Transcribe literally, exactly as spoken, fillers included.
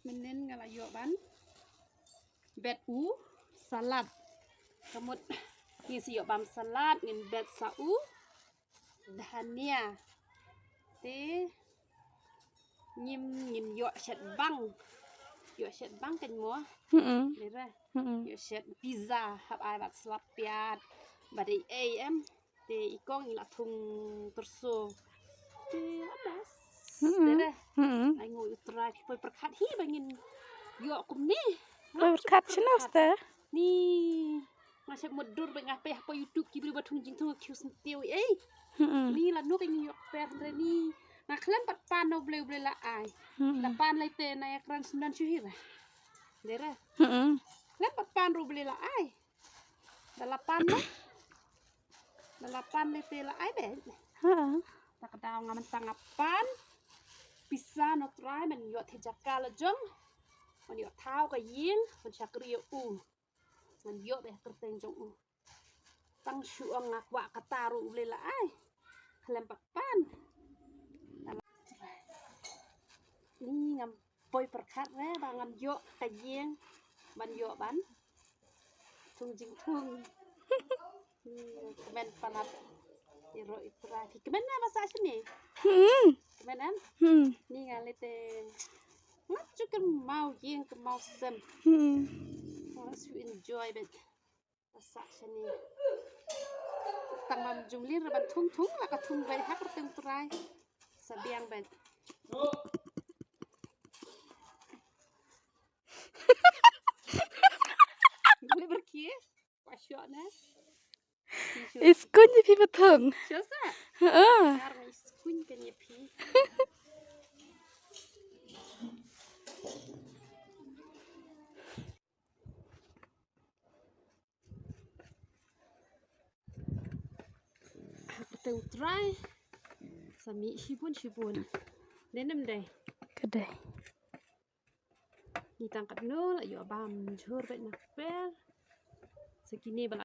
Mynnin nga la ïoh ban bet u salad. Ka mut ngin sa ïoh bam salad, ngin bet sa u dhania. Te ngim, ngin ïoh shet bang. Ïoh shet bang kan mo. Mm-mm. Lira. Mm-mm. Ïoh shet pizza hap ai bad slap piat. Bad ei ei em. Te i kong i la thung tyrso. Te adas. Mm-mm. Lira. Mm-mm. Ai ngu U Trai poi pyrkhat hi ba ngin ïoh kumne. Poi pyrkhat shano sta. Ni. Nga shep mut dur ba nga peh hapoh YouTube ki briew ba thung jingthung ki sngewthuh ei. Mm-mm. Ni lano ka ngi ïoh per hynrei ni. Nga khlem pat pan na U Blei, U Blei la ai. Mm-mm. La pan lei te na ïa kren sngewdon shuh hi ba. Dera. Mm-mm. Khlem pat pan ruh U Blei la ai. Da la pan na. Da la pan lei te la ai be. Ha. Ta ka daw nga mynta nga pan. Pisa na U Trai men ïoh te jaka la jong. Men ïoh thaw ka ïing, men shakri ïa u. Ngan ïoh beh kyrteng jong u. Tang shu ong nga kwah kata ruh U Blei la ai. Khlem pat pan. Ni ngam poi pyrkhat re ba ngan ïoh ka ïing ban ïoh ban thung jingthung. Ni kmen palat. Ïaroh i Trai. Ki kmen na ba sah shane. Hmm. Kmen em? Hmm. Ni nga lei te. Nga ju kynmaw ïing kynmaw sem. Hmm. Nga shu enjoy bad. Ba sah shane. Tang mam jumlir ban thung thung la ka thung bad ha kyrteng Trai. Sa biang bad. Gule berkie. Kwah shuh na. Is kuñ ïa phi ba thung. Shuh sa? Heeh. Kar ngi is kuñ kan ïa phi. Ha kyrteng U Trai. Sa mih shibun shibun. Dei ne em dei? Ka dei. Ngi tang katno la ïoh bam jhur bad na kper. Sa kine ba la